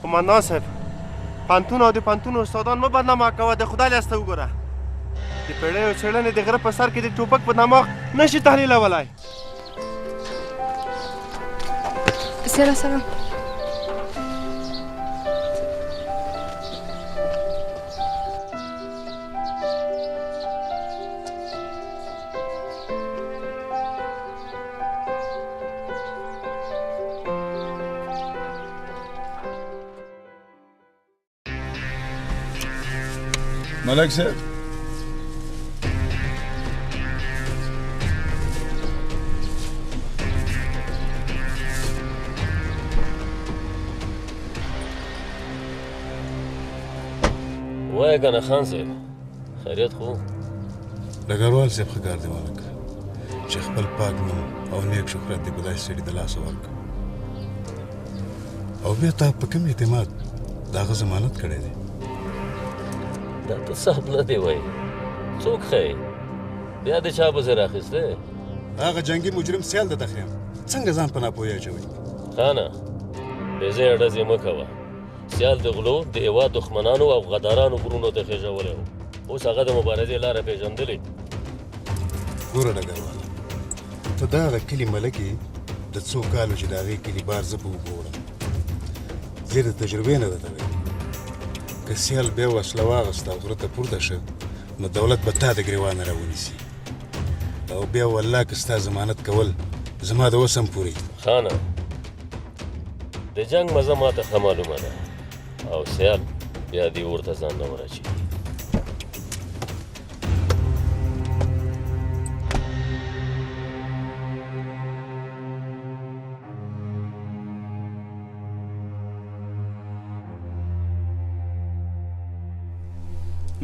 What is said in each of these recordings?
قومندان صاحب، پوهنتون او د پوهنتون استادان مه بدنامه کوه، د خدای لاس ته وګوره. د پېړیو څېړنې د غره په سر کې د ټوپک په دماغ نه شي تحلیلولی. سلام سلام. ملک صاحب، وایه کنه خان صاحب، خیریت خو؟ ډګروال صاحب، ښه کار دی ملک چې خپل پاک نوم او نیک شهرت دې په داسې سړي د لاسه ورکړ، او بیا تا په کوم اعتماد د هغه ضمانت کړی دی؟ دا ته صاحب نه دی وایي، څوک ښیې؟ بیا د چا پسې راخیستی؟ هغه جنګي مجرم سیال درته ښیم، څنګه ځان په ناپوهي اچوي؟ خانه، بې ځایه ډزې مه کوه. سیال د غلو، د هېواد دښمنانو او غدارانو غرونو ته خېژولی و، اوس هغه د مبارزې لاره پېژندلې. ګوره ډګرواله، ته د هغه کلي ملک یې، د څو کالو چې د هغې کلي بار زه په اوږو وړم، زه د تجربې نه درته وایم، که سیال بیا وسله واغسته او غره ته پورته شه، نو دولت به تا د ګریوانه راونیسي، او بیا والله که ستا ضمانت کول زما د وس هم پورې. خانه، د جنګ مزه ماته ښه معلومه ده، او سیال بیا دې اور ته ځان نه وراچوي.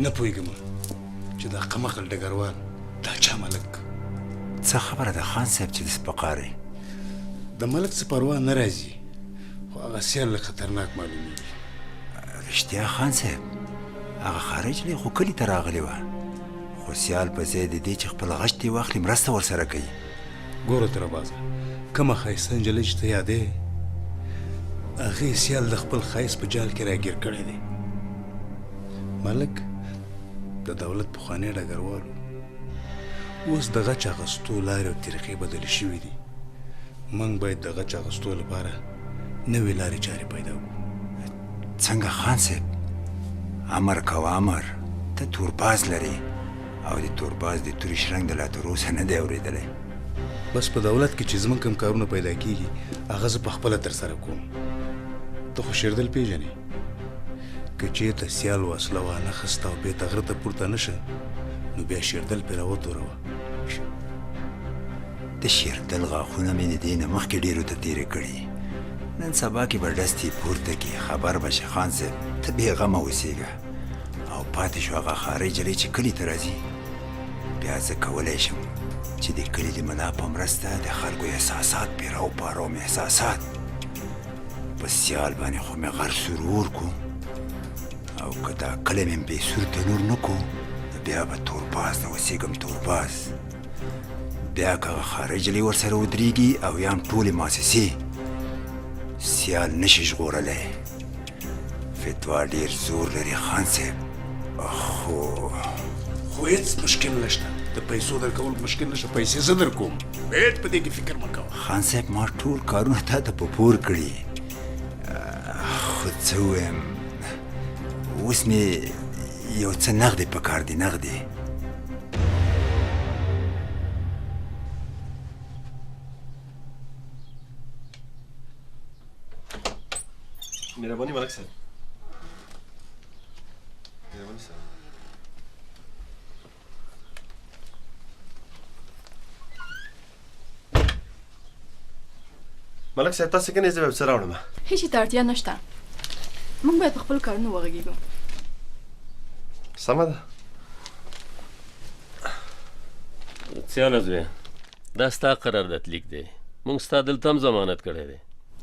نه پوهېږم چې دا قمقل ډګروال دا چا ملک؟ څه خبره ده خان صاحب چې داسې په قار یې؟ د ملک څه پروا نه راځي، خو هغه سیال لږ خطرناک معلومیږي. رښتیا خان صاحب، هغه خارج لی خو کلي ته راغلې وه، خو سیال په ځای د دې چې خپل غچ ترې واخلي مرسته ورسره کوي. ګوره تربازه، کومه ښایسته نجلۍ چې ته یادې، هغې سیال د خپل ښایست په جال کې راګیر کړی دی. ملک د دولت پخوانی ډګروال و، اوس د غچ اخیستو لارې او طریقې بدلې شوې دي. موږ باید د غچ اخیستو لپاره نوې لارې چارې پیدا کړو. څنګه خان صاحب؟ امر کوه امر، ته تورباز لرې او د تورباز د تورې شرنګ د لا تر اوسه نه دی اورېدلی. بس په دولت کې چې زموږ کوم کارونه پیدا کیږي هغه زه په خپله ترسره کوم. ته خو شیردل پیژنې، که چېرته سیال وسله وانه خسته او بېرته غره ته پورته نه شه، نو بیا شیردل پرې راوتوروه. د شیردل غاښونه مې د دې نه مخکې ډېرو ته تېرې کړي، نن سبا کې به ډز ترې پورته کړي، خبر به شې خان صاحب، ته بېغمه اوسېږه. او پاتې شو هغه ښارۍ جلۍ چې کلي ته راځي، بیا زه کولی شم چې د کلي د ملا په مرسته د خلکو احساسات پرې راوپاروم. احساسات په سیال باندې خو مې غر سور اور کو، او که دا کلی مې بې سور تنور نه کو، نو بیا به تورباز نه اوسېږم، تورباز. بیا که هغه ښارۍ جلۍ ورسره ودرېږي او یا هم ټولې موسسې، سیال نشي ژغورلی. فتوا ډېر زور لري خان صاحب، خو خو هېڅ مشکل نشته، د پیسو درکول مشکل نشته، پیسې زه درکوم، هېڅ په دې کې فکر مه کوه. خان صاحب، ما ټول کارونه تا ته په پور کړي، خو څه ووایم، اوس مې یو څه نغدې په کار دي، نغدې. مهرباني ملک صاحب، مهرباني صاحب. ملک صاحب، تاسو کنه زه به څه راوړم؟ هیڅ ته اړتیا نشته، موږ باید په خپل کارونو وغږیږو. سمه ده. سیاله زویه، دا ستا قرارداد لیک دی، موږ ستا دلته هم ضمانت کړی دی،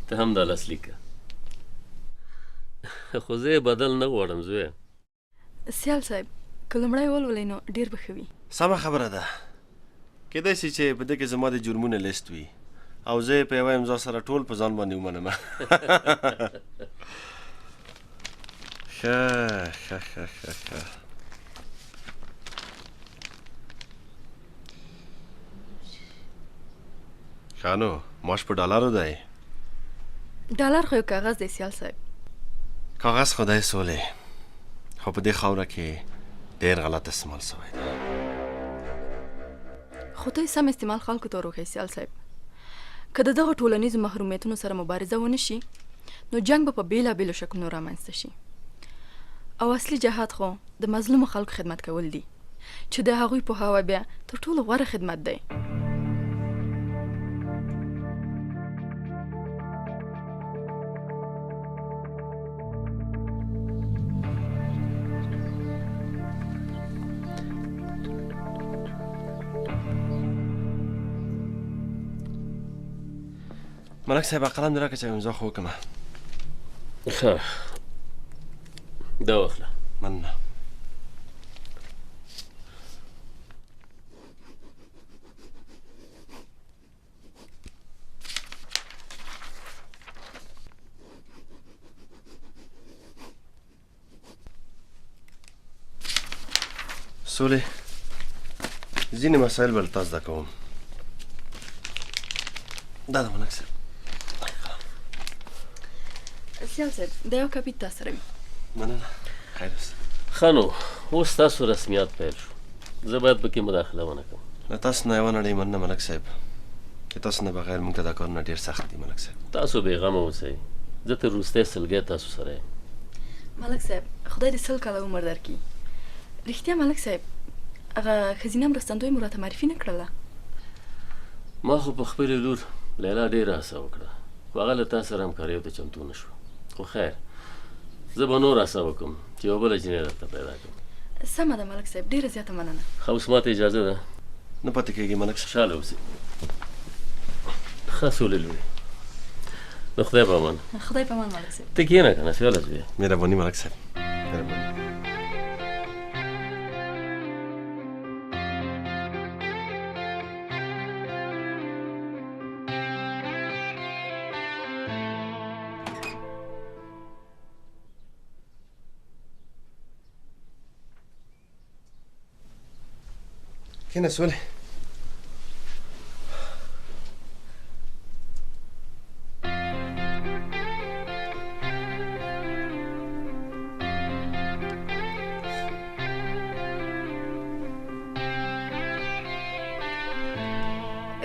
ته هم دا لاسلیک کړه. خو زه یې بدل نه غواړم زویه. سیال صاحب، که لومړی ولولئ نو ډېر به ښه وي. سمه خبره ده، کېدای شي چې په دې کې زما د جرمونو لیست وي او زه یې په یوه امضا سره ټول په ځان باندې ومنم. ښه ښه ښه ښه ښه. ښه نو معاش په ډالرو دی؟ ډالر خو یو کاغذ دی سیال صاحب. کاغذ خو دی سولې، خو په دې خاوره کې ډېر غلط استعمال سوی دی. خو ته یې سم استعمال خلکو ته وروښیې سیال صاحب. که د دغو ټولنیزو محرومیتونو سره مبارزه ونه شي نو جنګ به په بېلابېلو شکلونو رامنځته شي، او اصلي جهاد خو د مظلومو خلکو خدمت کول دي چې د هغوی پوهاوی بیا تر ټولو غوره خدمت دی. ملک صاحب قلم دې راکړه چې امضا خو وکړم. ښه دا واخله. مننه. سولې ځینې مسایل به له تا زده کوم. دا د ملک صاحب. سیال صاحب دا یو کاپي تا سره وي. مننه، خیر اوسه. ښه نو اوس ستاسو رسمیات پیل شو، زه باید پکې مداخله ونه کړم. له تاسو نه یوه نړۍ مننه ملک صاحب، چې تاسو نه بغیر موږ ته دا کارونه ډېر سخت دي. ملک صاحب تاسو بېغمه اوسئ، زه تر وروستۍ سلګۍ تاسو سره یم. ملک صاحب خدای دې 100 کاله عمر درکړي. رښتیا ملک صاحب هغه ښځینه مرستندوی مو راته معرفي نه کړله؟ ما خو په خپلې لور لیلا ډېره هڅه وکړه، خو هغه له تا سره همکاریو ته چمتو نه شوه. خو خیر، زه به نور هڅه وکړم چې یوه بله جینۍ درته پیدا کړم. سمه ده ملک صاحب، ډېره زیاته مننه. ښه اوس ماته اجازه ده؟ نه پاتې کېږي ملک صاحب. خوشحاله اوسئ. ښه سولې لورې، د خدای په امان. خدای په امان ملک صاحب. ته کښېنه که نه سیاله زویه. مهرباني ملک صاحب، مهرباني. کښېنه سولې.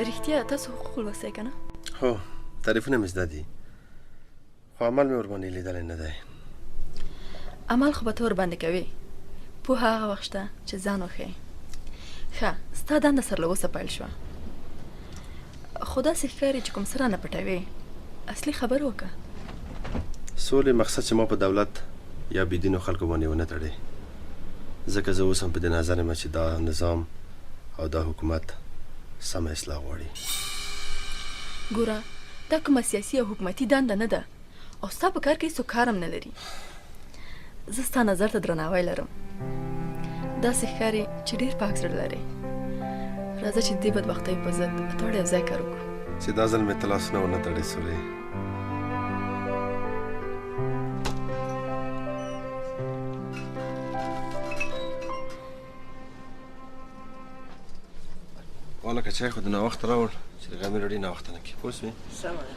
رښتیا تاسو حقوق لوستئ که نه؟ هو، تعریفونه مې زده دي، خو عمل مې ورباندې لیدلی نه دی. عمل خو به ته ورباندې کوې، پوهه هغه وخت شته چې ځان وښیې. ښه ستا دنده سر له اوسه پیل شوه، خو داسې ښکاري چې کوم څه رانه پټوې. اصلي خبر وکړه. سولې مقصد چې ما په دولت یا بېدینو خلکو باندې ونه تړې، ځکه زه اوس هم په دې نظر یم چې دا نظام او دا حکومت سمه اصلاح غواړي. ګوره دا کومه سیاسي او حکومتي دنده نه ده او ستا په کار کې هېڅوک کار هم نه لري. زه ستا نظر ته درناوی لرم، داسې ښکاري چې ډېر پاک زړه لرې. راځه چې د دې بدبختۍ په ضد دواړه یو ځای کار وکړو. چې دا ځل مې ته لاسونه ونه تړې سولې. ولکه چای خو د ناوخته راوړ چې د غمي ډوډۍ ناوخته نه کړي، پوه شوې؟ سمه ده،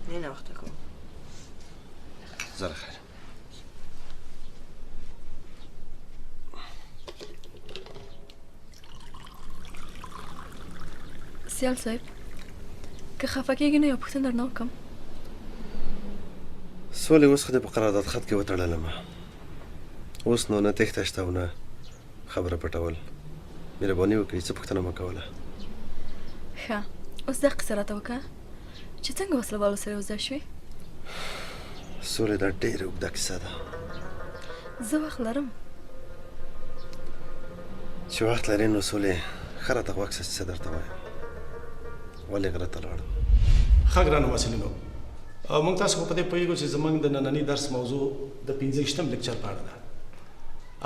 نه ناوخته کوم. زه خیر. سیال صاحب که خفه کېږي نو یو پوښتنه درنه وکړم. سولې اوس خو دې په قرارداد خط کې وتړلمه، اوس نو نه تېښته شته او نه خبره پټول. مهرباني وکړئ څه پوښتنه مه کوله. ښه اوس دا قصه راته وکړه چې څنګه وسله والو سره یو ځای شوې؟ سولې دا ډېره اوږده کیسه ده. زه وخت لرم. چې وخت لرې نو سولې ښه راته غوږ شه چې څه درته وایم. ولې غره ته لاړم؟ ښه ګرانو محصلینو، موږ تاسو خو په دې پوهېږو چې زموږ د ننني درس موضوع د 25 لیکچر په اړه ده،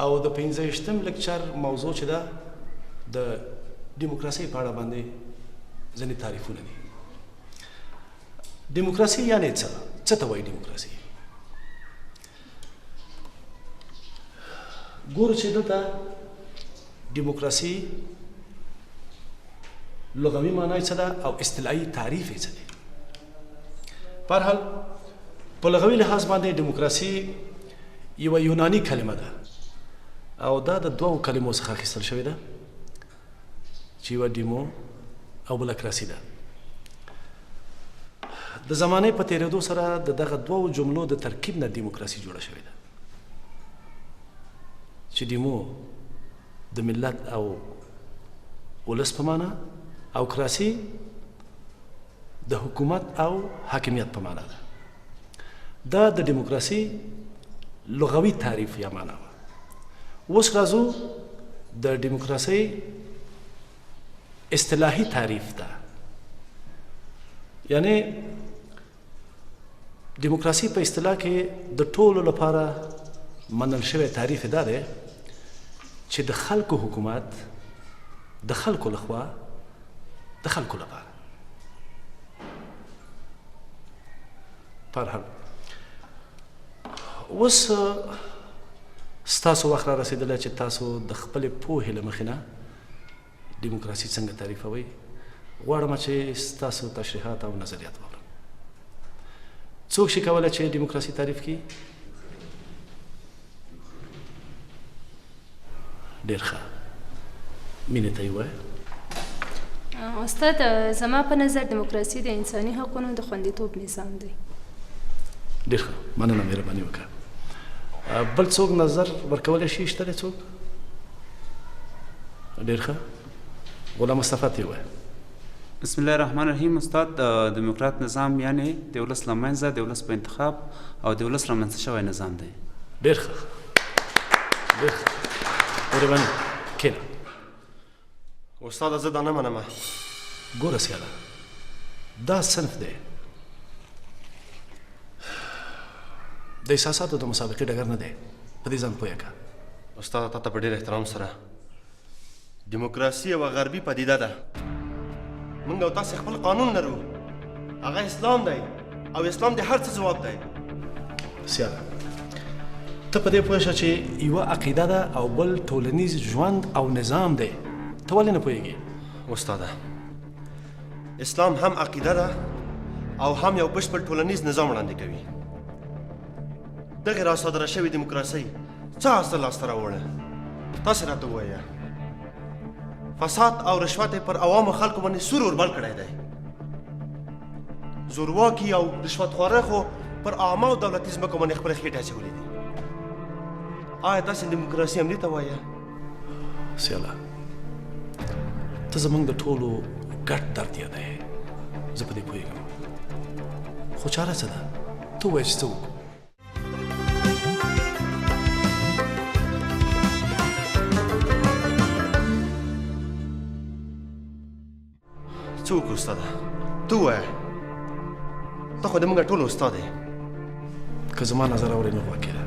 او د 25 لیکچر موضوع چې ده د دیموکراسۍ په اړه باندې ځینې تعریفونه دي. دیموکراسي یعنې څه؟ څه ته وایي دیموکراسي؟ ګورو چې دلته دیموکراسي لغوي معنا یې څه ده او اصطلاحي تعریف یې څه دی. په هر حال په لغوي لحاظ باندې دیموکراسي یوه یوناني کلمه ده او دا د دوو کلمو څخه اخیستل شوې ده چې یوه دیمو او بله کراسي ده. د زمانې په تېرېدو سره د دغه دوو جملو د ترکیب نه دیموکراسي جوړه شوې ده چې دیمو د ملت او ولس په معنا او کراسي د حکومت او حاکمیت په معنا ده. دا د دیموکراسي لغوي تعریف یا معنا وه. اوس راځو د دیموکراسي اصطلاحي تعریف ته. یعنی دیموکراسي په اصطلاح کې د ټولو لپاره منل شوی تعریف دا دی چې د خلکو حکومت د خلکو لخوا د خلکو لپاره. په هر حال اوس ستاسو وخت را رسېدلی چې تاسو د خپلې پوهې له مخې نه دیموکراسي څنګه تعریفوئ. غواړم چې ستاسو تشریحات او نظریات واورم. څوک شي کولی چې دیموکراسي تعریف کړي؟ ډېر ښه، مینې ته یې ووایه. استاد، زما په نظر دیموکراسي د انساني حقونو د خوندیتوب نظام دی. ډېر ښه، مننه، مهرباني وکړه. بل څوک نظر ورکولی شي؟ شته دی څوک؟ ډېر ښه، غلام مصطفی ته ووایه. بسم الله الرحمن الرحیم. استاد، دیموکرات نظام یعنی د ولس له منځه د ولس په انتخاب او د ولس رامنځته شوی نظام دی. ډېر ښه، ډېر ښه، مهرباني، کښېنه. استاده زه دا نه منم. ګوره سیاله، دا صنف دی د احساساتو د مسابقې ډګر نه دی، په دې ځان پوهه کړه. استاده تا ته په ډېر احترام سره، دیموکراسي یوه غربي پدیده ده. موږ او تاسې خپل قانون لرو، هغه اسلام دی او اسلام د هر څه ځواب دی. سیاله، ته په دې پوه شه چې یوه عقیده ده او بل ټولنیز ژوند او نظام دی. ته ولې نه پوهېږې؟ استاده، اسلام هم عقیده ده او هم یو بشپړ ټولنیز نظام وړاندې کوي. دغې را صادره شوې دیموکراسۍ څه حاصل لاسته راوړه؟ تاسې راته ووایه. فساد او رشوت یې پر عوامو خلکو باندې سور اور بل کړی دی. زورواکي او رشوتخواره خو پر عامه او دولتي ځمکو باندې خپلې خېټې اچولې دي. آیا تاسې دیموکراسي همدې ته وایه؟ سیاله، ته زموږ د ټولو ګډ درد یادوې، زه په دې پوهېږم، خو چاره څه ده؟ ته ووایه چې څه وکړو. څه وکړو استاده؟ ته ووایه، ته خو د موږ ټولو استاد یې. که زما نظر اورې نو غوږ کېږده.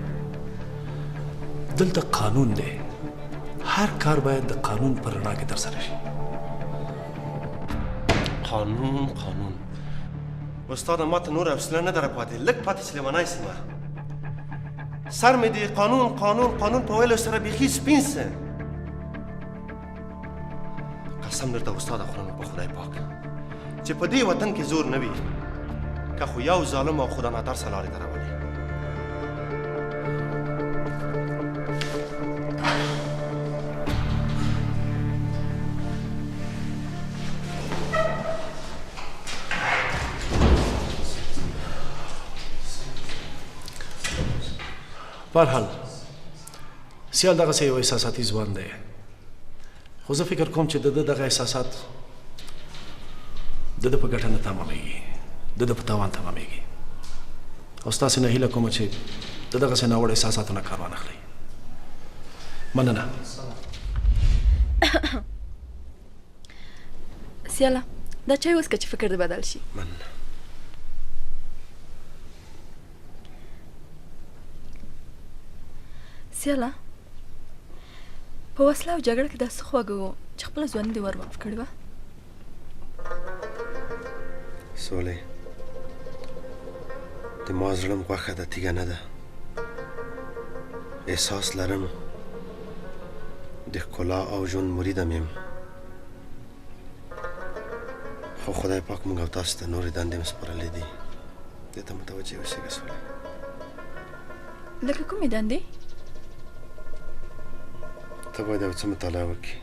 دلته قانون دی، هر کار باید د قانون په رڼا کې ترسره شي. قانون قانون استاده، ما ته نوره حوصله نه ده راپاتې، لږ پاتې چې لېونی سمه. سر مې د قانون قانون قانون په ویلو سره بیخي سپین سه. قسم درته استاده خورم په خدای پاک چې په دې وطن کې زور نه وي، که خو یو ظالم او خدا ناترسه لارې ته راولي. په هر حال سیال دغسې یو احساساتي ځوان دی، خو زه فکر کوم چې د ده دغه احساسات د ده په ګټه نه تمامېږي، د ده په تاوان تمامېږي. او ستاسې نه هیله کوم چې د دغسې ناوړه احساساتو نه کار وانخلئ. مننه. سیاله، دا چای وڅښه چې فکر دې بدل شي. مننه. سیاله، په وسله او جګړه کې دا څه خواږه وو چې خپله ځواني دې ور وقف کړې وه؟ سولې، د ما زړه هم غوښه ده، تیږه نه ده. احساس لرم، د ښکلا او ژوند مرید هم یم، خو خدای پاک موږ او تاسو ته نورې دندې هم سپارلې دي. دې ته متوجه اوسېږه سولې. لکه کومې دندې؟ ته باید یو څه مطالعه وکړې.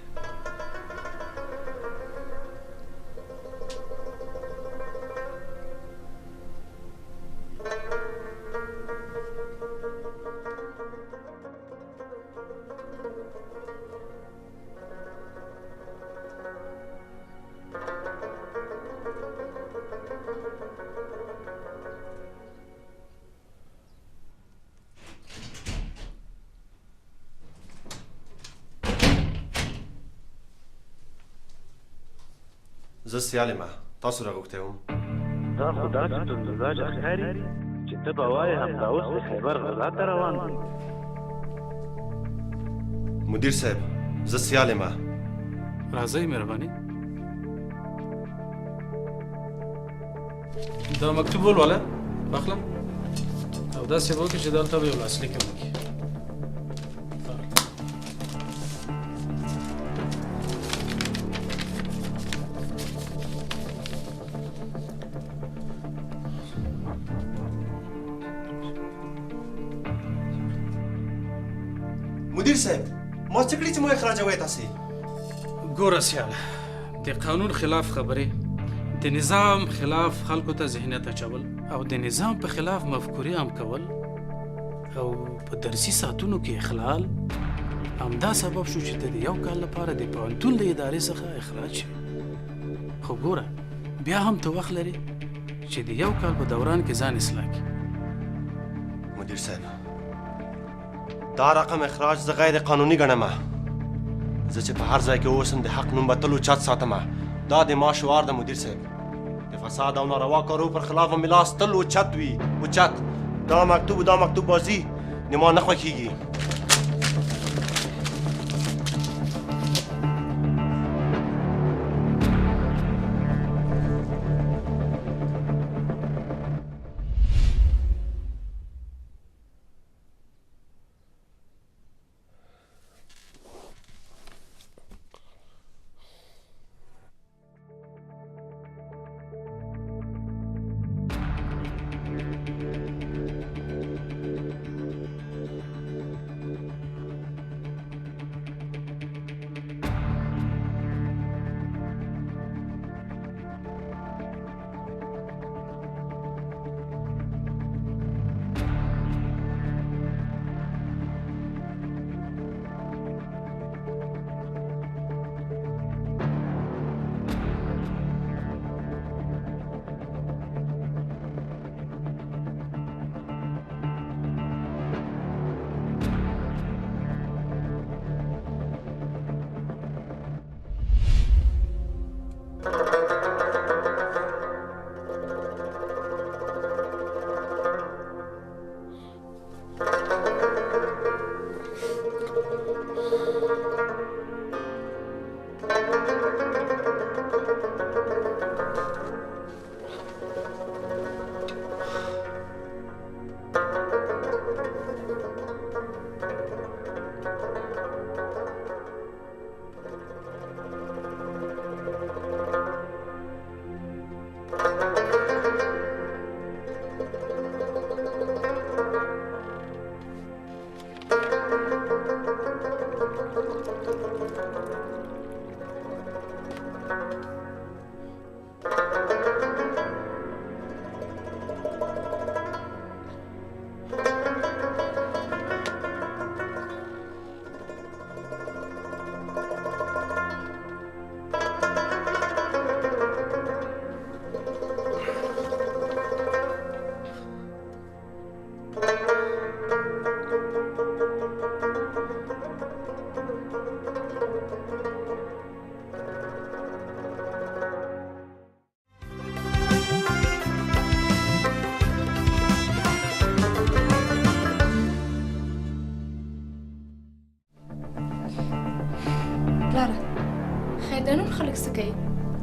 زه سیال یم، تاسو راغوښتی وم. دا خو داسې توند مزاجه ښکاري چې ته به وایې همدا اوس د خیبر غزا ته روان دی. مدیر صاحب، زه سیال یم. راځئ مهرباني. دا مکتوب ولوله، واخله او داسې به وکړي چې دلته به یو لاسلیک هم وکړي. مدیر صاحب، ما څه کړي چې ما اخراجوئ تاسې؟ ګوره سیاله، د قانون خلاف خبرې، د نظام خلاف خلکو ته ذهنیت اچول او د نظام په خلاف مفکورې عام کول او په درسي ساعتونو کې اخلال، همدا سبب شو چې ته د یو کال لپاره د پوهنتون له ادارې څخه اخراج شوې. خو ګوره بیا هم ته وخت لرې چې د یو کال په دوران کې ځان اصلاح کړې. مدیر صاحب، دا رقم اخراج زه غیر قانوني ګڼم. زه چې په هر ځای کې اوسم د حق نوم به تل اوچت ساتم. دا د ما شعار ده مدیر صاحب. د فساد او ناروا کارو پر خلاف مې لاس تل اوچت وي، اوچت. دا مکتوب دا مکتوب بازي د ما نه خوښېږي.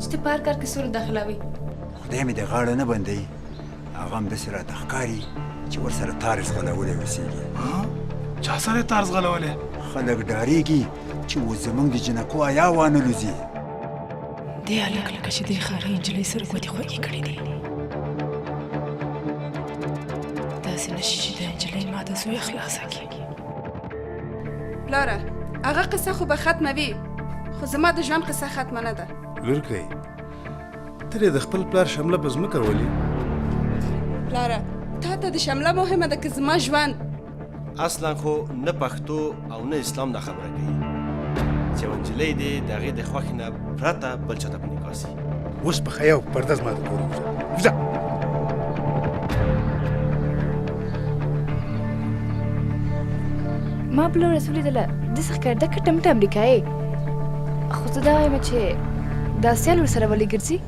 چې ته په هر کار کې سوله داخلوي. خدای مې د غاړه نه بندوي، هغه هم داسې راته ښکاري چې ورسره تار ځغلولی اوسېږي. چا سره تار ځغلولی؟ خلک ډارېږي چې اوس زمونږ د جینکو حیا وانه لوځي. دې هلک لکه چې دې ښاري نجلۍ سره ګوتې خوږې کړې دي. داسې نه شي چې دا نجلۍ ما د زوی خلاصه کړي. پلاره هغه قصه خو به ختمه وي خو زما د ژوند قصه ختمه نه ده. لورکۍ ترې د خپل پلار شمله په ځمکه ولي. پلاره تا ته د شمله مهمه ده که زما ژوند؟ اصلا خو نه پښتو او نه اسلام دا خبره کوي چې یوه نجلۍ دې د هغې د خوښې نه پرته بل چا ته په نکاح سي. اوس په حیا او پرده زما د کوره وځه وځه. ما بله ورځ ولیدله داسې ښکارېده کټه مټه امریکایۍ، خو زه دا وایم چې دا سیال ورسره ولې ګرځي؟